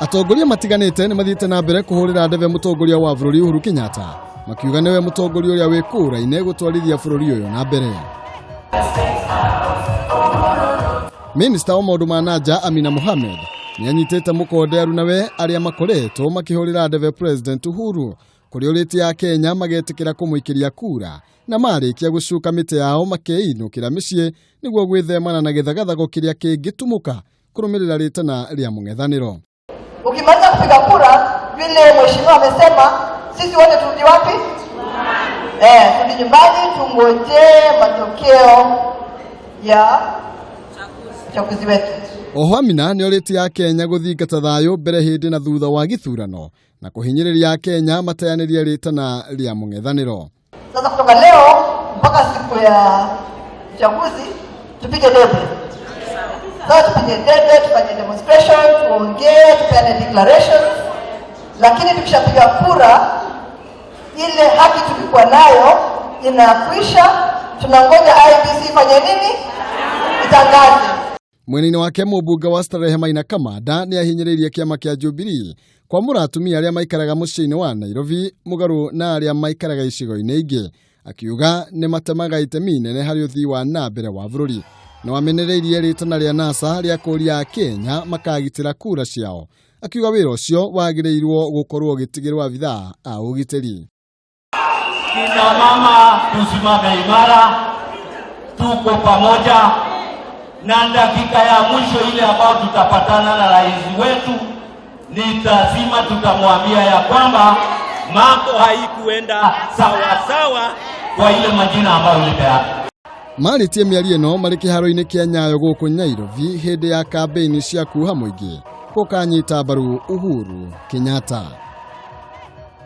Atongoria matiganĩte nĩ mathiĩte na mbere kũhũrĩra ndebe mũtongoria wa bũrũri Uhuru Kenyatta, makiuga nĩwe mũtongoria ũrĩa wĩ kũũra-inĩ gũtwarithia bũrũri ũyũ na mbere. Minista wa maũndũ ma na nja Amina Mohamed nĩ anyitĩte mũkonde arunawe arĩa makoretwo makĩhũrĩra ndebe President Uhuru kũrĩa ũrĩtie Akenya magetĩkĩra kũmũikĩria kura na marĩkia gũcuka mĩtĩ yao makeinũkĩra mĩciĩ nĩguo gwĩthemana na gĩthagathago kĩrĩa kĩngĩtumũka kũrũmĩrĩra rĩtana rĩa mũng'ethanĩro. Ukimaliza kupiga kura, vile mheshimiwa amesema, sisi wote turudi wapi? Turudi nyumbani tungojee matokeo ya uchaguzi wetu. Oho Amina nĩ orĩtie Akenya gũthingata thayũ mbere hĩndĩ na thutha wa gĩthurano na kũhinyĩrĩria Akenya mateanĩrie rĩtana rĩa mũng'ethanĩro. Sasa kutoka leo mpaka siku ya uchaguzi tupige debe. Sasa tupige debe, tufanye demonstration, tuongee, tupeane declarations, lakini tukishapiga kura ile haki tulikuwa nayo inakwisha. Tunangoja IEBC ifanye nini? Itangaze. Mwena-inĩ wake mũmbunge wa Starehe Maina Kamanda nĩ ahinyĩrĩirie kĩama kĩa Jubilee kwamũra atumia arĩa maikaraga mũciĩ-inĩ wa Nairobi mũgarũ na arĩa maikaraga icigo-inĩ ingĩ, akiuga nĩ matemaga itemi inene harĩ ũthii wa na mbere wa bũrũri. Na wamenereirie rĩtana rĩa NASA rĩa kũria Akenya makagitĩra kura ciao, akiuga wĩra ũcio wagĩrĩirwo gũkorwo ũgĩtigĩrwo abithaa a ũgitĩri. Kina mama tusimame imara, tuko pamoja, na dakika ya mwisho ile ambayo tutapatana na rais wetu ni lazima tutamwambia ya kwamba mambo haikuenda sawa sawa kwa ile majina ambayo ulipeana. Marĩtie mĩario ĩno marĩ kĩharo-inĩ kĩa Nyayo gũkũ Nairobi hĩndĩ ya kambĩini cia kuha mũingĩ gũkanyita mbaru Uhuru Kenyatta.